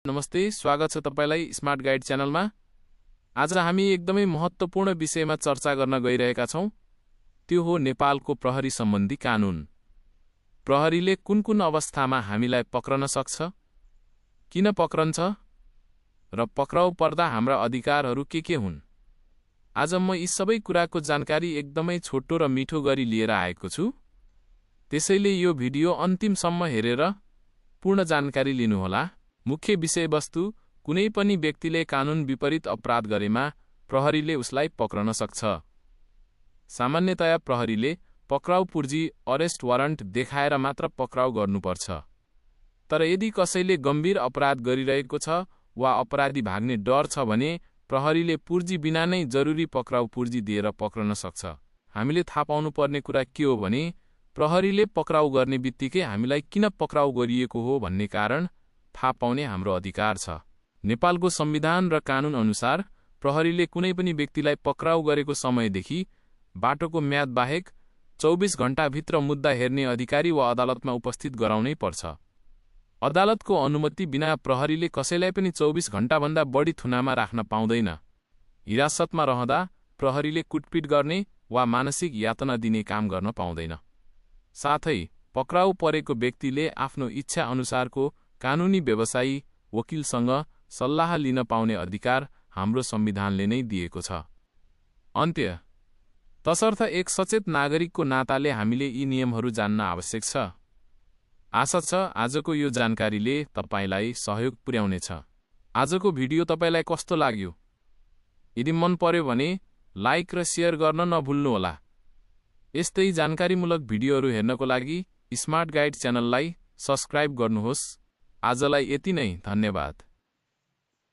नमस्ते, स्वागत छ तपाईलाई स्मार्ट गाइड च्यानलमा। आज हामी एकदमै महत्त्वपूर्ण विषयमा चर्चा गर्न गइरहेका छौं। त्यो हो नेपालको प्रहरी सम्बन्धी कानून। प्रहरीले कुन कुन अवस्थामा हामीलाई पक्रन सक्छ, किन पक्रन्छ र पक्राउ पर्दा हाम्रा अधिकारहरू के हुन्। आज म यी सबै कुराको जानकारी एकदमै छोटो र मिठो गरी लिएर आएको छु। त्यसैले यो भिडियो अन्तिमसम्म हेरेर पूर्ण जानकारी लिनुहोला। मुख्य विषयवस्तु: कुनै पनि व्यक्तिले कानून विपरीत अपराध गरेमा प्रहरीले उसलाई पक्रन सक्छ। सामान्यतया प्रहरीले पक्राउ पूर्जी अरेस्ट वारन्ट देखाएर मात्र पक्राउ गर्नुपर्छ। तर यदि कसैले गम्भीर अपराध गरिरहेको छ वा अपराधी भाग्ने डर छ भने प्रहरीले पूर्जी बिना नै जरुरी पक्राउ पूर्जी दिएर पक्रन सक्छ। हामीले थाहा पाउनुपर्ने कुरा के हो भने प्रहरीले पक्राउ गर्ने बित्तिकै हामीलाई किन पक्राउ गरिएको हो भन्ने कारण थाहा पाउने हाम्रो अधिकार छ। नेपालको संविधान र कानून अनुसार प्रहरीले कुनै पनि व्यक्तिलाई पक्राउ गरेको समयदेखि बाटोको म्याद बाहेक 24 घण्टाभित्र मुद्दा हेर्ने अधिकारी वा अदालतमा उपस्थित गराउनै पर्छ। अदालतको अनुमति बिना प्रहरीले कसैलाई पनि 24 घण्टाभन्दा बढी थुनामा राख्न पाउँदैन। हिरासतमा रहँदा प्रहरीले कुटपिट गर्ने वा मानसिक यातना दिने काम गर्न पाउँदैन। साथै पक्राउ परेको व्यक्तिले आफ्नो इच्छा अनुसारको कानूनी व्यवसायी वकिलसँग सल्लाह लिन पाउने अधिकार हाम्रो संविधानले नै दिएको छ। अन्त्य: तसर्थ एक सचेत नागरिकको नाताले हामीले यी नियमहरू जान्न आवश्यक छ। आशा छ आजको यो जानकारीले तपाईलाई सहयोग पुर्याउनेछ। आजको भिडियो तपाईलाई कस्तो लाग्यो? यदि मन पर्यो भने लाइक र शेयर गर्न नभुल्नुहोला। यस्तै जानकारीमूलक भिडियोहरू हेर्नको लागि स्मार्ट गाइड च्यानललाई सब्स्क्राइब गर्नुहोस्। आजलाई यति नै, धन्यवाद।